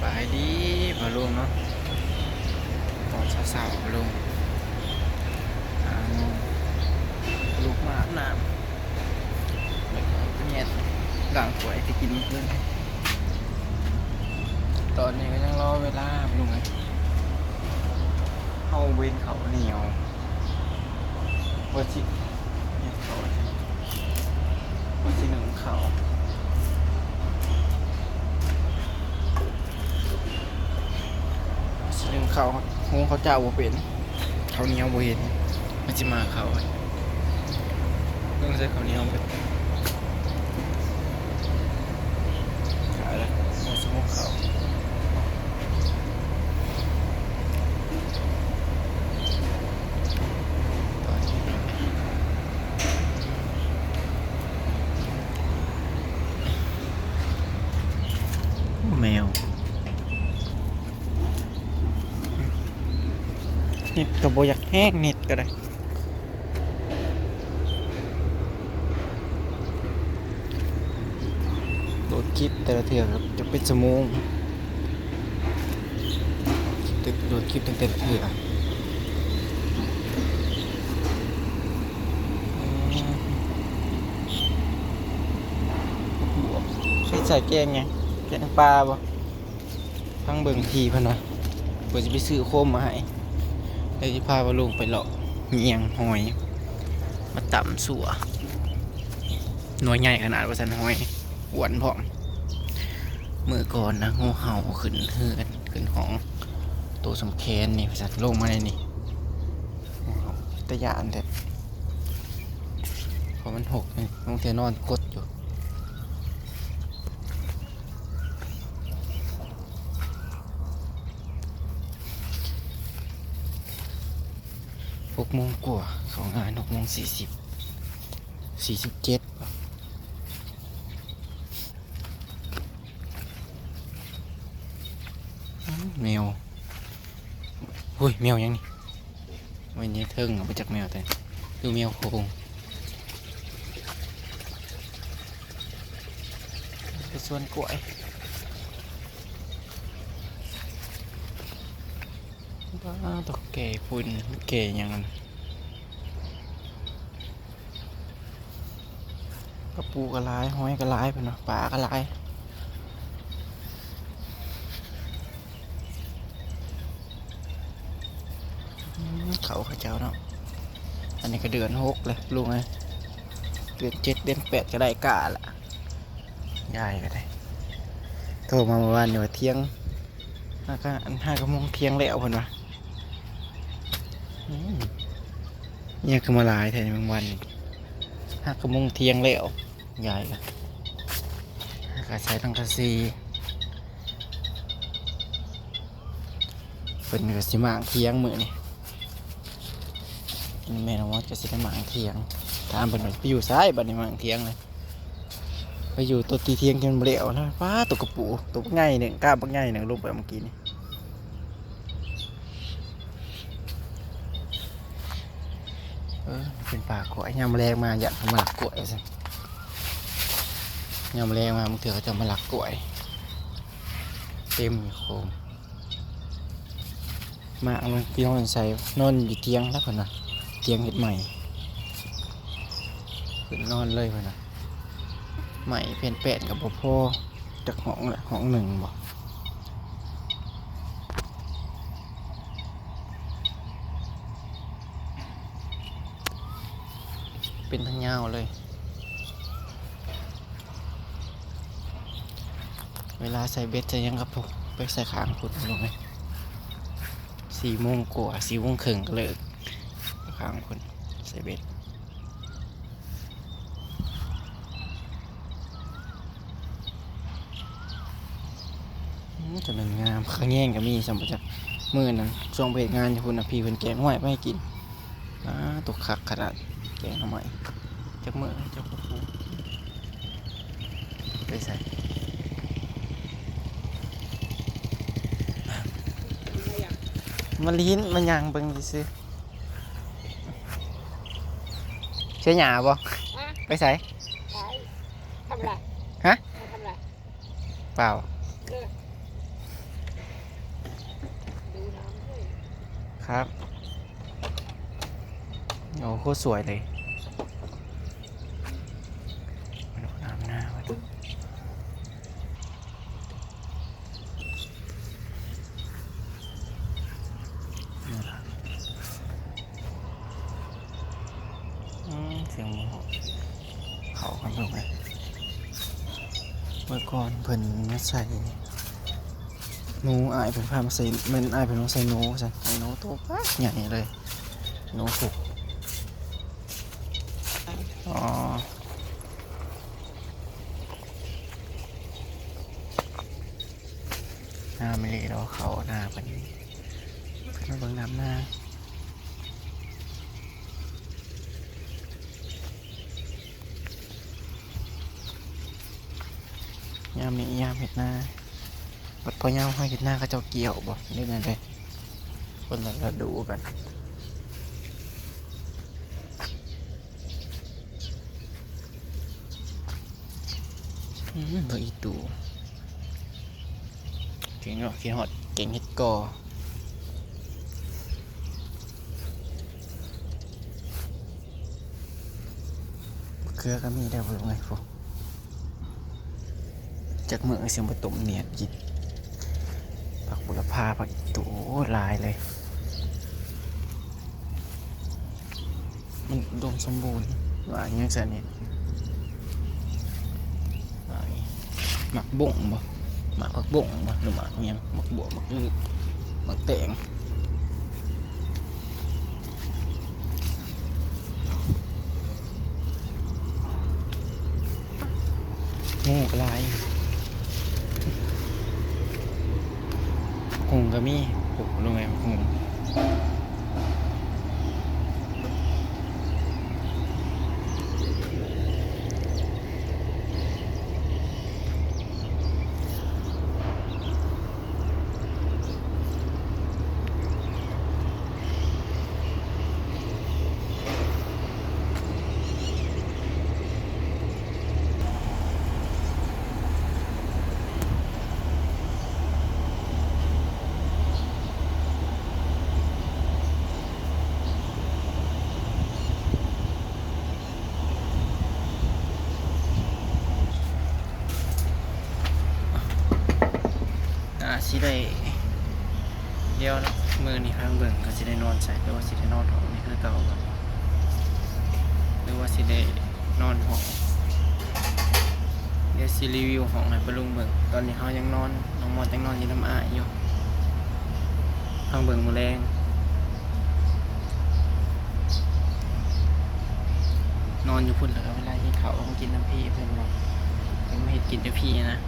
ສະບາຍດີພໍ່ລຸງເນາະ ຕອນເຊົ້າໆ ພໍ່ລຸງ ຫ້າໂມງ ລຸກມາອາບນ້ຳ ແລ້ວກໍແຍງລ້າງຖ້ວຍທີ່ກິນມື້ຄືນ. ຕອນນີ້ກໍຍັງລໍເວລາ ພໍ່ລຸງເອີຍ ເຮົາເວັນເຂົ້າໜຽວ ວ່າຊິ ເຮັດເຂົ້າ ວ່າຊິໜຶ້ງເຂົ້າ ຊິໜຶ້ງເຂົ້າ ຫຸງເຂົ້າເຈົ້າບໍ່ເປັນ ເຂົ້າໜຽວບໍ່ເຫັນ ມັນຊິມາເຂົ້າ ຕ້ອງໃຊ້ເຂົ້າໜຽວເປັນ ຂາຍແລ້ວ ຫົວຊົ່ວໂມງເຂົ້າ ໂອ້ ແມວ ເນັດກໍບໍ່ຢາກແຮງ ເນັດກໍໄດ້. ໂຫຼດຄລິບແຕ່ລະເທື່ອກໍຈັກເປັນຊົ່ວໂມງ ໂຫຼດຄລິບຕັ້ງແຕ່ລະເທື່ອ ບວກ ໃສ່ແກງຫຍັງ ແກງປາບໍ່? ຟັງເບິ່ງທີ່ເພິ່ນວ່າ ເພິ່ນຊິໄປຊື້ໂຄມມາໃຫ້ ແລ້ວຊິພາພໍ່ລຸງໄປເລາະຍ່ຽງຫອຍ ມາຕຳຊົ່ວ ໜ່ວຍໃຫຍ່ຂະໜາດວ່າຊັ້ນ ຫອຍອ້ວນພ້ອມ. ມື້ກ່ອນນະ ງູເຫົ່າຂຶ້ນເຮືອນ ຂຶ້ນຫ້ອງ ໂຕສ່ຳແຂນນີ້ວ່າຊັ້ນ ລົງມາໃນນີ້ ງູເຫົ່າ ຕາຢ້ານແທ້ ເພາະມັນຫົກນີ້ ບາງເທື່ອນອນກົດຢູ່. ຫົກໂມງກວ່າ ເຂົ້າງານຫົກໂມງສີ່ສິບ ສີ່ສິບເຈັດ ແມວ ໂອ້ຍ ແມວຫຍັງນີ້? ໄວ້ໃນເທິງ ບໍ່ຈັກແມວແຕ່ ຫຼືແມວໂພງ ໄປສວນກ້ວຍ ປາດໂທ້ ແກ່ຝຸ່ນ ແກ່ຫຍັງຫັ້ນ ກະປູກະຫຼາຍ ຫອຍກະຫຼາຍ ເພິ່ນວ່າ ປາກະຫຼາຍ. ອືມ ເຂົ້າເຂົາເຈົ້າເນາະ ອັນນີ້ກໍເດືອນຫົກແລ້ວລຸງເອີຍ ເດືອນເຈັດເດືອນແປດກໍໄດ້ກ້າລະ ຍາຍກໍໄດ້ ໂທມາເມື່ອວານນີ້ວ່າທ່ຽງ ຫາກະ ຫາກະໂມງທ່ຽງແລ້ວເພິ່ນວ່າ ອືມ ອີຫຍັງຄືມາຫຼາຍແທ້ແມງວັນນີ້ ຫາກະໂມງທ່ຽງແລ້ວ ຍາຍກະ ກະໃສ່ສັງກະສີ ເພິ່ນກະຊິມ້າງຖຽງມື້ນີ້ ແມ່ນ້ອງມອດກະຊິໄດ້ມ້າງຖຽງ ຖາມເພິ່ນວ່າໄປຢູ່ໃສບັດນີ້ມ້າງຖຽງນະ ໄປຢູ່ໂຕະຕີຖຽງຈົນບໍ່ແລ້ວນະ ປາດ ໂຕກະປູ ໂຕບັກໃຫຍ່ໜຶ່ງ ກ້າມບັກໃຫຍ່ໜຶ່ງ ລົງໄປເມື່ອກີ້ນີ້. ເອີ ເປັນປ່າກ້ວຍ ຍາມແລງມາຢ້ານເຂົາມາລັກກ້ວຍວ່າຊັ້ນ ຍາມແລງມາບາງເທື່ອເຂົາເຈົ້າມາລັກກ້ວຍ ເຕັມຢູ່ໂຄມ ມາເອົາລົງໄປນອນໃສ ນອນຢູ່ຖຽງແລ້ວເພິ່ນວ່າ ຖຽງເຮັດໃໝ່ ຂຶ້ນນອນເລີຍເພິ່ນວ່າ ໄມ້ແຜ່ນແປ້ນກໍບໍ່ພໍ ຈັກຫ້ອງລະ ຫ້ອງໜຶ່ງບໍ ເປັນທາງຍາວເລີຍ ເວລາໃສ່ເບັດໃສ່ຫຍັງກໍພຸ້ນ ໄປໃສ່ຂ້າງພຸ້ນ ພີ່ນ້ອງເອີຍ ສີ່ໂມງກວ່າ ສີ່ໂມງເຄິ່ງກໍເລີກ ຂ້າງພຸ້ນ ໃສ່ເບັດ. ອືມ ຕົວນັ້ນງາມ ຂະແຍງກໍມີ ສ່ຳບໍ່ຈັກ ມື້ນັ້ນຊ່ວງໄປເຮັດງານຢູ່ພຸ້ນນະ ພີ່ເພິ່ນແກງໜໍ່ໄມ້ມາໃຫ້ກິນ ອາ ຕົວຄັກຂະໜາດ ແກງໜໍ່ໄມ້ ຈັກມື້ເຈົ້າກໍປູກ ໄປໃສ ມາຫຼິ້ນມາຫຍັງເບິ່ງຊື່ໆ. ເສຍຫຍ້າບໍ່? ຮະ? ໄປໃສ? ໄປທຳລາຍ. ຮະ? ໄປທຳລາຍ. ເປົ່າ. ເອີ. ครับ โอ้ โคตรสวยเลย มาดูน้ำหน้าก่อน อืม เสียงหมูเห่า เข้ากันเบิ่งเลย เมื่อก่อนเพิ่นมาใส่หนู อ้ายเพิ่นพามาใส่ แม่นอ้ายเพิ่นมาใส่หนูซั่น ใส่หนูตัวบักใหญ่เลย หนูพุก อ๋อ งามอีหลีเนาะ เข้านาเพิ่น เพิ่นมาเบิ่งน้ำนา ยามนี้ยามเฮ็ดนา บัดพอยามเฮาเฮ็ดนาเขาเจ้าเกี่ยวบ่ หรือแนวใด คนละฤดูกัน อืม ผักอีตู่ เก่งเนาะ คิดฮอดแกงเห็ดก่อ บักเขือก็มีได้เบิ่งเลยพุ้น จักมื้อสิมาต้มเนียดกิน ผักบุรพา ผักอีตู่ โอ้ หลายเลย มันอุดมสมบูรณ์ หมากหยังซั่นนี่ หมาก หมากบงบ่ หมากผักบงบ่ หรือหมากหยัง หมากบวบ หมากอึ หมากแตง งูก็หลาย หงส์ก็มี โอ้ ลงไง หงส์ อาจสิได้ เดี๋ยวเนาะ มื้อนี้พังเบิ่งก็สิได้นอนไส หรือว่าสิได้นอนห้องนี้คือเก่าบ่ หรือว่าสิได้นอนห้อง เดี๋ยวสิรีวิวห้องให้ป้าลุงเบิ่ง ตอนนี้เฮายังนอน น้องมอดยังนอนอยู่นำอ้ายอยู่ พังเบิ่งมื้อแลง นอนอยู่พุ้น แล้วก็เวลากินข้าวก็มากินนำพี่เพิ่นเนาะ เพิ่นมาเฮ็ดกินอยู่พี่นะ